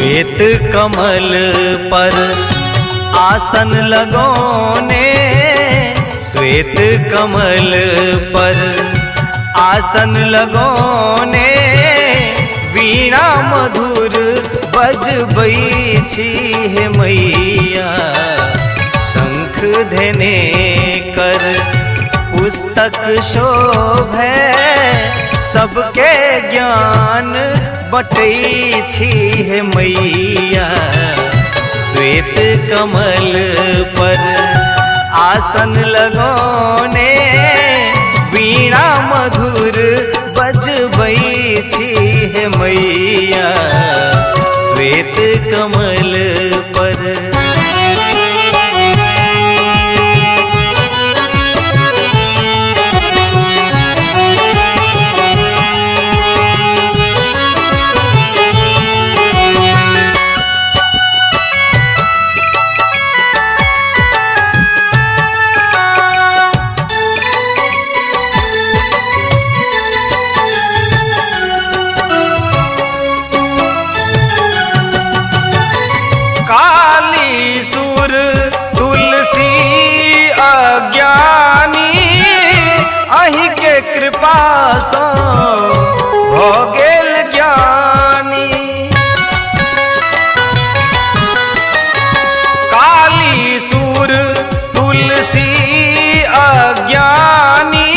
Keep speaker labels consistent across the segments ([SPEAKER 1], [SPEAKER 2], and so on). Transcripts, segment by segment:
[SPEAKER 1] श्वेत कमल पर आसन लगौने, श्वेत कमल पर आसन लगौने, वीणा मधुर बजबै छी हे मैया। शंख धेने कर पुस्तक शोभे, सबके ज्ञान बटै छी हे मैया। श्वेत कमल पर आसन लगौने, वीणा मधुर बजबै छी हे मैया। श्वेत कमल पर। काली सुर तुलसी अज्ञानी, अहि के कृपा सँ भऽ गेल ज्ञानी। काली सुर तुलसी अज्ञानी,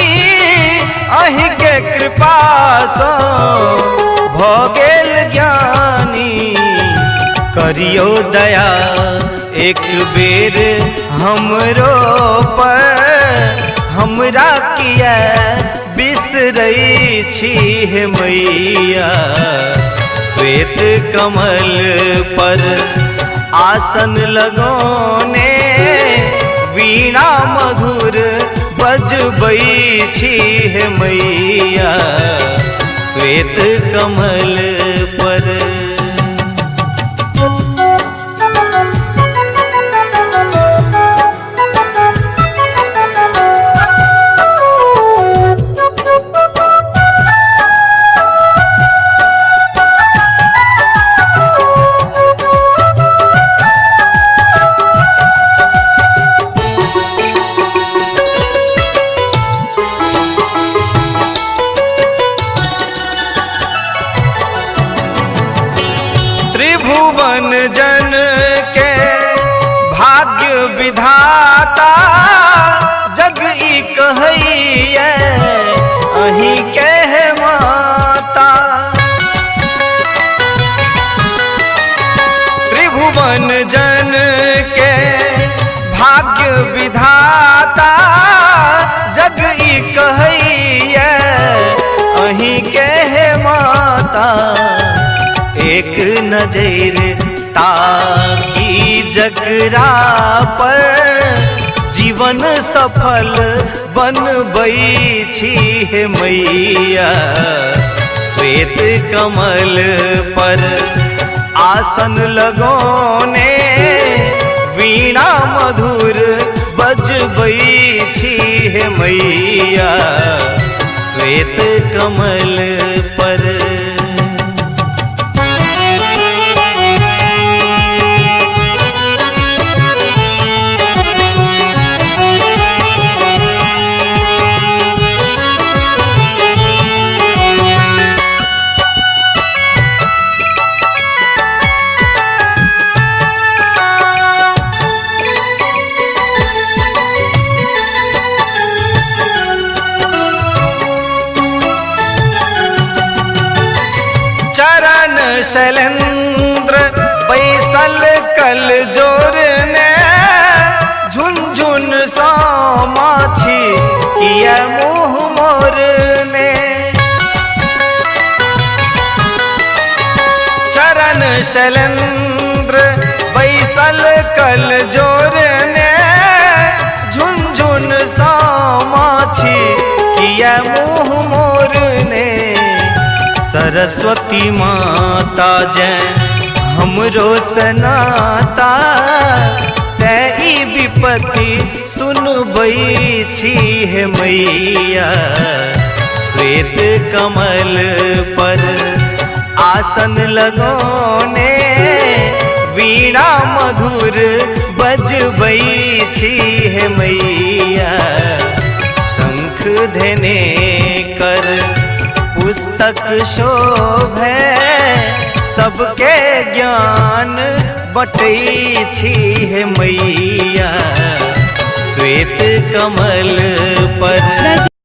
[SPEAKER 1] अहि के कृपा सँ भऽ गेल ज्ञानी। करियो दया एक बेर हमरो पर, हमरा किया बिसरै छी हे मैया। श्वेत कमल पर आसन लगौने, वीणा मधुर बजबै छी हे मैया। श्वेत कमल पर। त्रिभुवन जन के भाग्य विधाता, जग ई कहैया अहीं के हे माता। त्रिभुवन जन के भाग्य विधाता, जग ई कहैया अहीं के हे माता। एक नजर ताकी जकरा पर, जीवन सफल बनबै छी हे मैया। श्वेत कमल पर आसन लगौने, वीणा मधुर बजबै छी हे मैया। श्वेत कमल पर। चरण शैलेंद्र बैसल कल जोरने, झुनझुन सँ माछी किया मुँह मोरने। चरण शैलेंद्र बैसल कल जोरने, झुनझुन सँ माछी किया मुँह मोरने। सरस्वती माता जय हमरो सनाता, तै ई विपत्ति सुनबै छी हे मैया। श्वेत कमल पर आसन लगौने, वीणा मधुर बजबै छी हे मैया। शंख धेने कर पुस्तक शोभे, सबके ज्ञान बटै छी हे मैया। श्वेत कमल पर।